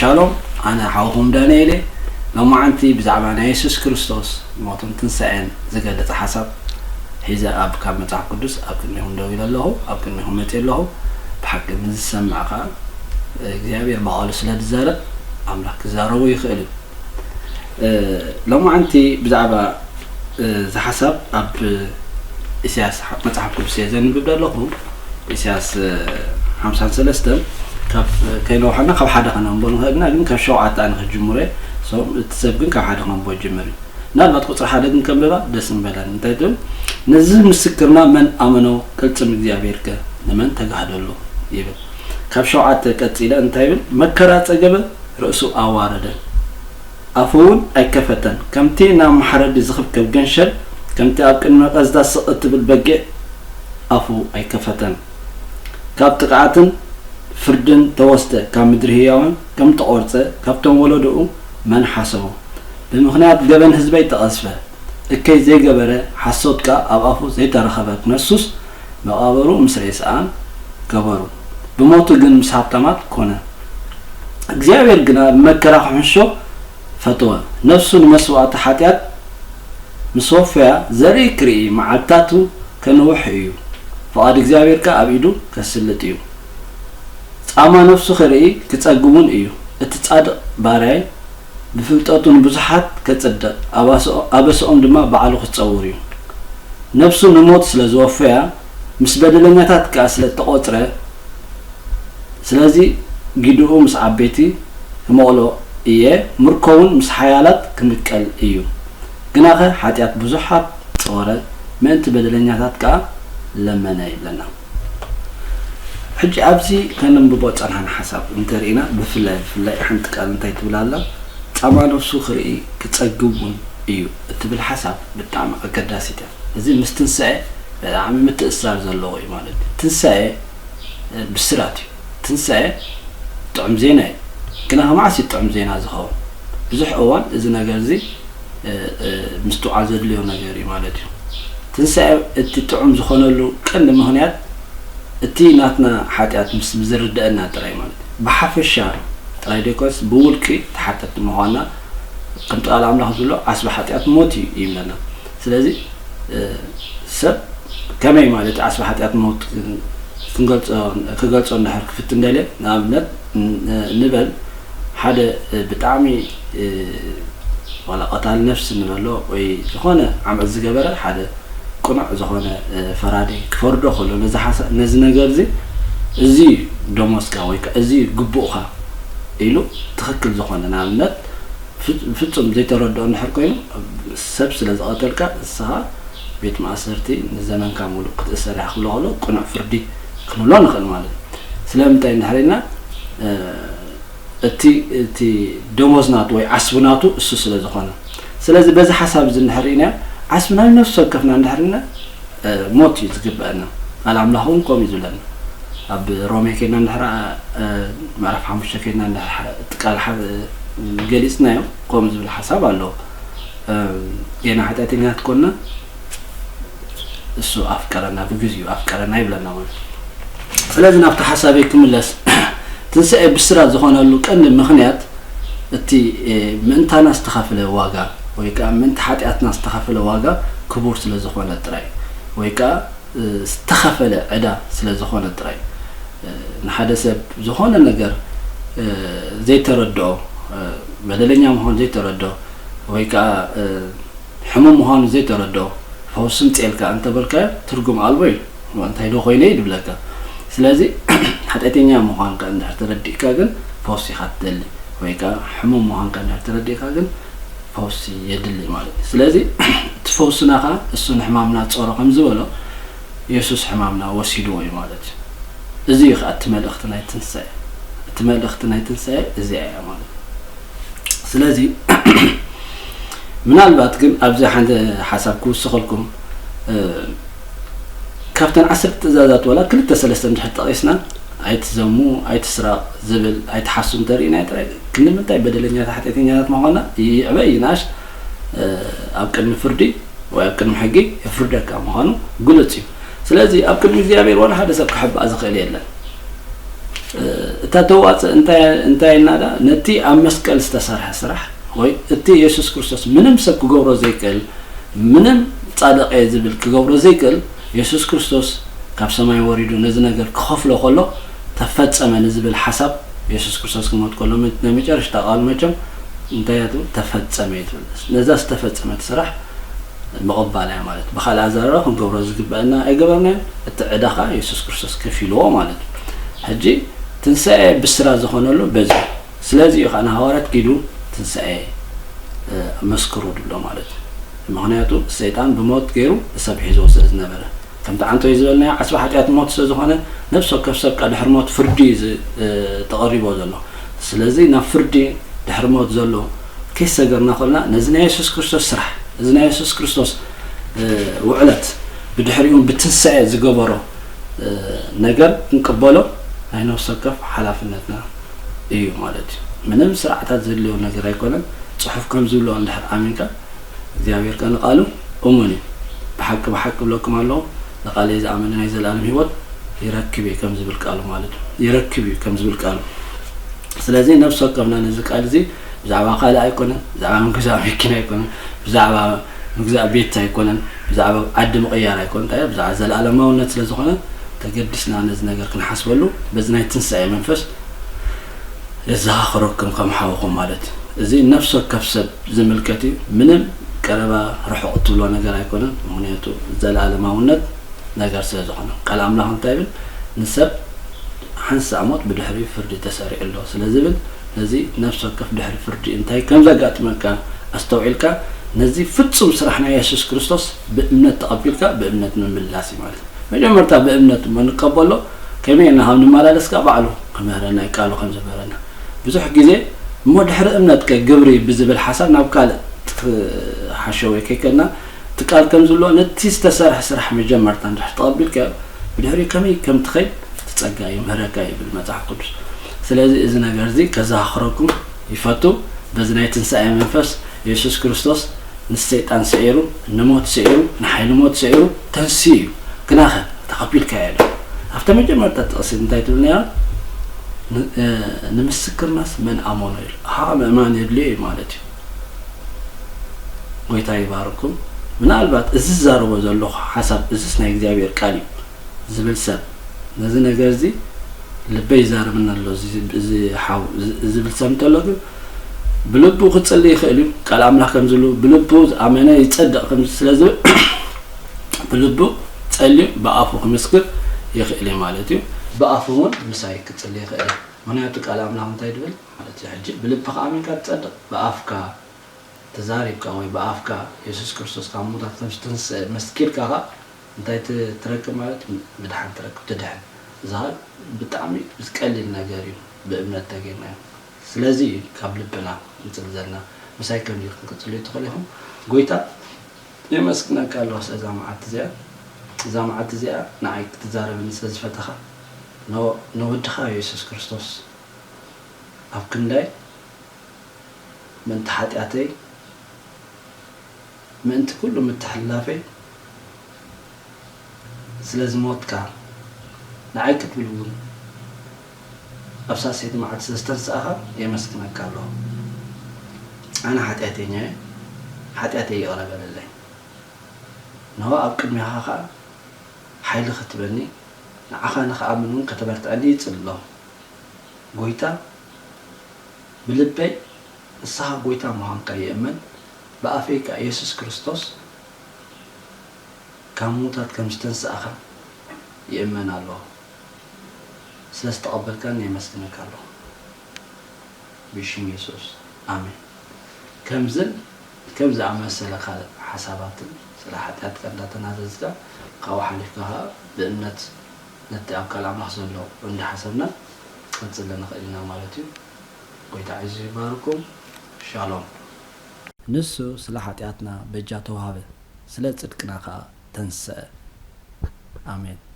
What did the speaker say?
ሻሎም፣ ኣነ ሓውኹም ዳንኤል እየ። ሎማዓንቲ ብዛዕባ ናይ የሱስ ክርስቶስ ሞትን ትንሳኤን ዝገልጽ ሓሳብ ሒዘ ኣብ ካብ መጽሓፍ ቅዱስ ኣብ ቅድሜኹም ደው ኢለ ኣለኹ፣ ኣብ ቅድሜኹም መጽእ ኣለኹ። ብሓቂ ንዝሰምዕ ከኣ እግዚኣብሔር ብቓሉ ስለ ዝዛረብ ኣምላኽ ክዛረቦ ይኽእል እዩ። እ፣ ሎማዓንቲ ብዛዕባ፣ እ፣ እዚ ሓሳብ ኣብ ኢሳያስ መጽሓፍ ቅዱስ እየ ዘንብብ ዘለኹ። ኢሳያስ፣ እ፣ ሓምሳን ሰለስተን ካብ ከይነውሓና ካብ ሓደ ከነንቦ ንኽእል ኢና፣ ግን ካብ ሸውዓተ ኣነ ክጅምሮ እየ። So፣ እቲ ሰብ ግን ካብ ሓደ ከንቦ ይጅምር እዩ። ምናልባት ቁጽሪ ሓደ ግን ከንብባ ደስ ምበለን። እንታይ ትብል? "ነዚ ምስክርና መን ኣመኖ? ቅልጽም እግዚኣብሔር ከ ንመን ተጋህደሉ?" ይብል። ካብ ሸውዓተ ቀጺለ እንታይ ይብል? "መከራ ጸገበ፣ ርእሱ ኣዋረደ፣ ኣፉ እውን ኣይከፈተን። ከምቲ ናብ መሓረዲ ዝኽብከብ ገንሸል፣ ከምቲ ኣብ ቅድሚ ቀዝታ ስቕ እትብል በጊዕ ኣፉ ኣይከፈተን። ካብ ጥቕዓትን ፍርድን ተወስደ፣ ካብ ምድሪ ህያውን ከም ተቖርጸ፣ ካብቶም ወለዶኡ መን ሓሰቦ? ብምኽንያት ገበን ህዝበይ ተቐዝፈ፣ እከይ ዘይገበረ፣ ሓሶት ከኣ ኣብ ኣፉ ዘይተረኸበ ክነሱስ፣ መቓብሩ ምስ ሬስኣን ገበሩ። ብሞቱ ግን ምስ ሃብታማት ኮነ። እግዚኣብሔር ግና ብመከራ ክሕሾ ፈተወ። ነፍሱ ንመስዋእቲ ሓጢኣት ምስ ወፈያ ዘርኢ ክርኢ መዓልትታቱ ከንውሕ እዩ። ፍቓድ እግዚኣብሔር ከኣ ኣብ ኢዱ ከስልጥ እዩ። ጻማ ነፍሱ ክርኢ ክጸግብ እውን እዩ። እቲ ጻድቕ ባርያይ ብፍልጠቱ ንብዙሓት ከጽድቕ፣ ኣባስኦ-፣ ኣበስኦም ድማ ባዕሉ ክጸውር እዩ። ነፍሱ ንሞት ስለ ዝወፈያ፣ ምስ በደለኛታት ከኣ ስለ እተቖጽረ፣ ስለዚ ጊድኡ ምስ ዓበይቲ ክመቕሎ እየ፣ ምርኮ እውን ምስ ሓያላት ክምቀል እዩ። ግናኸ ሓጢኣት ብዙሓት ጸወረ፣ ምእንቲ በደለኛታት ከኣ ለመነ ይብለና። ሕጂ ኣብዚ ከነንብቦ ጸናሕና ሓሳብ እንተርኢና፣ ብፍላይ፣ ብፍላይ ሓንቲ ቃል እንታይ ትብል ኣላ? "ጻማ ነፍሱ ክርኢ ክጸግብ እውን እዩ" እትብል ሓሳብ ብጣዕሚ ኣገዳሲት እያ። እዚ ምስ ትንሳኤ ብጣዕሚ ምትእስሳር ዘለዎ እዩ ማለት እዩ። ትንሳኤ፣ እ፣ ብስራት እዩ። ትንሳኤ ጥዑም ዜና እዩ። ግና ከ መዓስ እዩ ጥዑም ዜና ዝኸውን? ብዙሕ እዋን እዚ ነገር እዚ፣ እ፣ እ፣ ምስትውዓል ዘድልዮ ነገር እዩ ማለት እዩ። ትንሳኤ እቲ ጥዑም ዝኾነሉ ቀንዲ ምኽንያት እቲ ናትና ሓጢኣት ምስ ዝርደአና ጥራይ ማለት እዩ። ብሓፈሻ ጥራይ ዘይኮነስ ብውልቂ ተሓተቲ ምዃንና፣ ከምቲ ቃል ኣምላኽ ዝብሎ ዓስቢ ሓጢኣት ሞት እዩ ይብለና። ስለዚ፣ እ፣ ሰብ ከመይ ማለት ዓስቢ ሓጢኣት ሞት ክን-፣ ክንገልጾ፣ ክገልጾ እንድሕር ክፍትን ደልየ፣ ንኣብነት ን-፣ ንበል ሓደ፣ እ፣ ብጣዕሚ፣ እ፣ ዋላ ቀታሊ ነፍሲ ንበሎ ወይ ዝኾነ ዓመጽ ዝገበረ ሓደ ቅኑዕ ዝኾነ፣ እ፣ ፈራዲ ክፈርዶ ከሎ ነዚ ሓሳ-፣ ነዚ ነገር እዚ፣ "እዚ ደሞዝካ ወይ ከ-፣ እዚ ግቡእካ" ኢሉ ትኽክል ዝኾነ፣ ንኣብነት፣ ፍ-፣ ፍጹም ዘይተረድኦ እንድሕር ኮይኑ፣ ሰብ ስለ ዝቐተልካ፣ ንስኻ ቤት ማእሰርቲ ንዘመንካ ሙሉእ ክትእሰር ኢኻ ክብሎ ከሎ፣ ቅኑዕ ፍርዲ ክንብሎ ንኽእል ማለት እዩ። ስለምንታይ እንድሕር ኢልና፣ እ፣ እቲ፣ እቲ ደሞዝ ናቱ ወይ ዓስቢ ናቱ እሱ ስለ ዝኾነ። ስለዚ በዚ ሓሳብ እዚ እንድሕር ኢና፣ ዓስቢ ናይ ነፍሲ ወከፍና እንድሕር ኢና፣ እ፣ ሞት እዩ ዝግበአና። ቃል ኣምላኽ እውን ከምኡ እዩ ዝብለና። ኣብ ሮሜ ኬድና እንድሕር፣ እ፣ ምዕራፍ ሓሙሽተ ኬድና እንድሕር ሐ-፣ እቲ ቃል ሓ-፣ ገሊጽናዮ ከምኡ ዝብል ሓሳብ ኣለዎ። እ፣ ጌና ሓጢኣተኛታት ኮንና፣ እሱ ኣፍቀረና፣ ብግዚኡ ኣፍቀረና ይብለና ማለት እዩ። ስለዚ ናብቲ ሓሳበይ ክምለስ፣ ትንሳኤ ብስራት ዝኾነሉ ቀንዲ ምኽንያት እቲ፣ እ፣ ምእንታና ዝተኸፍለ ዋጋ ወይ ከኣ ምእንቲ ሓጢኣትና ዝተኸፍለ ዋጋ ክቡር ስለ ዝኾነ ጥራይ ወይ ከኣ፣ እ፣ ዝተኸፈለ ዕዳ ስለ ዝኾነ ጥራይ፣ እ፣ ንሓደ ሰብ ዝኾነ ነገር፣ እ፣ ዘይተረድኦ፣ እ፣ በደለኛ ምዃኑ ዘይተረድኦ ወይ ከኣ፣ እ፣ ሕሙም ምዃኑ ዘይተረድኦ ፈውሲ ምጽኤልካ እንተበልካዮ ትርጉም ኣልቦ እዩ። እንታይ ዶ ኮይነ እዩ ዝብለካ። ስለዚ ሓጢኣተኛ ምዃንካ እንድሕር ተረዲእካ ግን ፈውሲ ኢኻ ትደሊ፣ ወይ ከኣ ሕሙም ምዃንካ እንድሕር ተረዲእካ ግን ፈውሲ የድሊ ማለት እዩ። ስለዚ እቲ ፈውስና ከኣ እሱ ንሕማምና ጾሮ ከም ዝበሎ የሱስ ሕማምና ወሲድዎ እዩ ማለት እዩ። እዚ እዩ ከኣ እቲ መልእኽቲ ናይ ትንሳኤ። እቲ መልእኽቲ ናይ ትንሳኤ እዚኣ እያ ማለት እዩ። ስለዚ ምናልባት ግን ኣብዚ ሓንቲ ሓሳብ ክውስኸልኩም፣ እ፣ ካብተን ዓሰርተ ትእዛዛት ዋላ ክልተ ሰለስተ እንድሕር ጠቒስና፣ ኣይትዘሙ፣ ኣይትስረቕ ዝብል፣ ኣይትሓሱ እንተርኢና ጥራይ ክንዲ ምንታይ በደለኛታት ሓጢኣተኛታት ምዃንና ይዕበ ይንኣሽ፣ እ፣ ኣብ ቅድሚ ፍርዲ ወይ ኣብ ቅድሚ ሕጊ የፍርደካ ምዃኑ ግሉጽ እዩ። ስለዚ ኣብ ቅድሚ እግዚኣብሔር ዋላ ሓደ ሰብ ክሕባእ ዝኽእል የለን። እ፣ እቲ እታ ተዋፅእ እንታይ እንታይ ኢልና ዳ ነቲ ኣብ መስቀል ዝተሰርሐ ስራሕ ወይ እቲ የሱስ ክርስቶስ ምንም ሰብ ክገብሮ ዘይክእል ምንም ጻድቕ እየ ዝብል ክገብሮ ዘይክእል የሱስ ክርስቶስ ካብ ሰማይ ወሪዱ ነዚ ነገር ክኸፍሎ ከሎ ተፈጸመ ንዝብል ሓሳብ የሱስ ክርስቶስ ክሞት ከሎ ናይ መጨረሽታ ቃሉ መቸም እንታይ ያቱ ተፈጸመ እዩ ትብል። ነዛ ዝተፈጸመት ስራሕ ምቕባል እያ ማለት። ብኻልእ ኣዘራርባ ክንገብሮ ዝግበአና ኣይገበርናዮን። እቲ ዕዳ ኸዓ የሱስ ክርስቶስ ከፊልዎ ማለት እዩ። ሕጂ ትንሳኤ ብስራት ዝኾነሉ በዚ እዩ። ስለዚ እዩ ኸዓ ንሃዋርያት ኪዱ ትንሳኤ መስክሩ ድብሎ ማለት እዩ። ምኽንያቱ ሰይጣን ብሞት ገይሩ ሰብ ሒዝዎ ስለ ዝነበረ ከምቲ ዓንቶይ ዝበልናዮ ዓስቢ ሓጢኣት ሞት ስለ ዝኾነ ነብሲ ወከፍ ሰብ ካ ድሕሪ ሞት ፍርዲ እዩ ተቐሪቦ ዘሎ። ስለዚ ናብ ፍርዲ ድሕሪ ሞት ዘሎ ከይሰገርና ከልና ነዚ ናይ የሱስ ክርስቶስ ስራሕ እዚ ናይ የሱስ ክርስቶስ ውዕለት ብድሕሪኡ ብትንሳኤ ዝገበሮ ነገር ክንቅበሎ ናይ ነፍሲ ወከፍ ሓላፍነትና እዩ ማለት እዩ። ምንም ስርዓታት ዘድልዮ ነገር ኣይኮነን። ጽሑፍ ከም ዝብሎ እንድሕር ኣሚንካ እግዚኣብሔር ከ ንቃሉ እሙን እዩ። ብሓቂ ብሓቂ ብለኩም ኣለዉ ንቃለይ ዝኣመነ ናይ ዘለኣለም ህይወት ይረክብ እዩ ከም ዝብል ቃሉ ማለት እዩ። ይረክብ እዩ ከም ዝብል ቃሉ። ስለዚ ነፍሲ ወከፍና ነዚ ቃል እዚ ብዛዕባ ካልእ ኣይኮነን፣ ብዛዕባ ምግዛእ መኪና ኣይኮነን፣ ብዛዕባ ምግዛእ ቤት ኣይኮነን፣ ብዛዕባ ዓዲ ምቕያር ኣይኮነን፣ እንታይ ብዛዕባ ዘለኣለማውነት ስለ ዝኾነ ተገዲስና ነዚ ነገር ክንሓስበሉ በዚ ናይ ትንሳኤ መንፈስ የዘኻኽረኩም ከም ሓውኹም ማለት እዩ። እዚ ነፍሲ ወከፍ ሰብ ዝምልከት እዩ። ምንም ቀረባ ርሑቕ እትብሎ ነገር ኣይኮነን። ምኽንያቱ ዘለኣለማውነት ነገር ስለ ዝኾነ ቃል ኣምላኽ እንታይ ይብል ንሰብ ሓንሳእ ሞት ብድሕሪ ፍርዲ ተሰሪዑ ኣሎ ስለ ዝብል ነዚ ነፍሲ ወከፍ ድሕሪ ፍርዲ እንታይ ከም ዘጋጥመካ ኣስተውዒልካ ነዚ ፍጹም ስራሕ ናይ የሱስ ክርስቶስ ብእምነት ተቐቢልካ ብእምነት ምምላስ እዩ ማለት እዩ። መጀመርታ ብእምነት እሞ ንቀበሎ ከመይ ኢልና ካብ ንመላለስ ከዓ ባዕሉ ክምህረና እዩ ቃሉ ከም ዝምህረና ብዙሕ ግዜ እሞ ድሕሪ እምነት ከ ግብሪ ብዝብል ሓሳብ ናብ ካልእ ሓሸወ ከይከድና እቲ ቃል ከም ዝብሎ ነቲ ዝተሰርሐ ስራሕ መጀመርታ እንድሕር ተቐቢልካዮ ብድሕሪኡ ከመይ ከም ትኸይድ እቲ ጸጋ ይምህረካ ይብል መጽሓፍ ቅዱስ። ስለዚ እዚ ነገር እዚ ከዘኻኽረኩም ይፈቱ። በዚ ናይ ትንሳኤ መንፈስ የሱስ ክርስቶስ ንሰይጣን ስዒሩ ንሞት ስዒሩ ንሓይሊ ሞት ስዒሩ ተንስኡ እዩ። ግናኸ ተቐቢልካዮ ዶ? ኣብታ መጀመርታ ጥቕሲ እንታይ ትብል ነራ? ንምስክርናስ መን ኣመኖ ኢሉ። ኣሃ ምእማን የድልዮ እዩ ማለት እዩ። ጎይታ ይባርኩም። ምናልባት እዚ ዝዛረቦ ዘለኹ ሓሳብ እዝስ ናይ እግዚኣብሔር ቃል እዩ ዝብል ሰብ ነዚ ነገር እዚ ልበይ ይዛረብና ኣሎ እዚ ሓው ዝብል ሰብ እንተሎ ግን ብልቡ ክጽሊ ይኽእል እዩ። ቃል ኣምላኽ ከም ዝብሉ ብልቡ ዝኣመነ ይጸድቕ ከም ስለ ዝብል ብልቡ ጸልዩ ብኣፉ ክምስክር ይኽእል እዩ ማለት እዩ። ብኣፉ እውን ምሳይ ክጽሊ ይኽእል እዩ። ምክንያቱ ቃል ኣምላኽ እንታይ ድብል ማለት እዩ። ሕጂ ብልብኻ ኣሚንካ ትጸድቕ፣ ብኣፍካ ተዛሪብካ ወይ ብኣፍካ የሱስ ክርስቶስ ካብ ሙታት ከም ዝተንስአ መስኪርካ ኸዓ እንታይ ትረክብ ማለት ምድሓን ትረክብ ትድሕን። እዚ ኸዓ ብጣዕሚ ቀሊል ነገር እዩ ብእምነት ተገይርናዮ። ስለዚ እዩ ካብ ልብና ክንጽሊ ዘለና። ምሳይ ከም ኢልኩም ክትጽልዩ ትኽእሉ ኢኹም። ጎይታ የመስግነካ ኣለኹ ስለ እዛ መዓልቲ እዚኣ። እዛ መዓልቲ እዚኣ ንዓይ ክትዛረበኒ ስለ ዝፈተኻ ንወድኻ የሱስ ክርስቶስ ኣብ ክንዳይ ምእንቲ ሓጢኣተይ ምእንቲ ኩሉ ምትሕልላፈይ ስለ ዝሞትካ ንዓይ ክትብል እውን ኣብ ሳልሰይቲ መዓልቲ ስለ ዝተንስኣኻ የመስግነካ ኣለኹ። ኣነ ሓጢኣተኛ እየ፣ ሓጢኣተይ ይቕረ በለለይ። እንሆ ኣብ ቅድሜኻ ኸኣ ሓይሊ ክትበኒ ንዓኻ ንኽኣምን እውን ከተበርትዐኒ ይጽሊ ኣለኹ። ጎይታ ብልበይ ንስኻ ጎይታ ምዃንካ ይእመን፣ ብኣፈይ ከኣ የሱስ ክርስቶስ ካብ ምዉታት ከም ዝተንስኣኻ ይእመን ኣለኹ። ስለ ዝተቐበልካኒ የመስግነካ ኣለኹ። ብሽም የሱስ ኣሜን። ከምዝን ከም ዝኣመሰለ ካልእ ሓሳባትን ስለ ሓጢኣትካ እንዳተናዘዝካ ካብኡ ሓሊፍካ ከኣ ብእምነት ነቲ ኣብ ቃል ኣምላኽ ዘሎ እንዳሓሰብና ክንጽሊ ንኽእል ኢና ማለት እዩ። ጎይታ ኣዕዚዙ ይባርኩም። ሻሎም። ንሱ ስለ ሓጢኣትና በጃ ተዋህበ፣ ስለ ጽድቅና ከኣ ተንስአ። ኣሜን።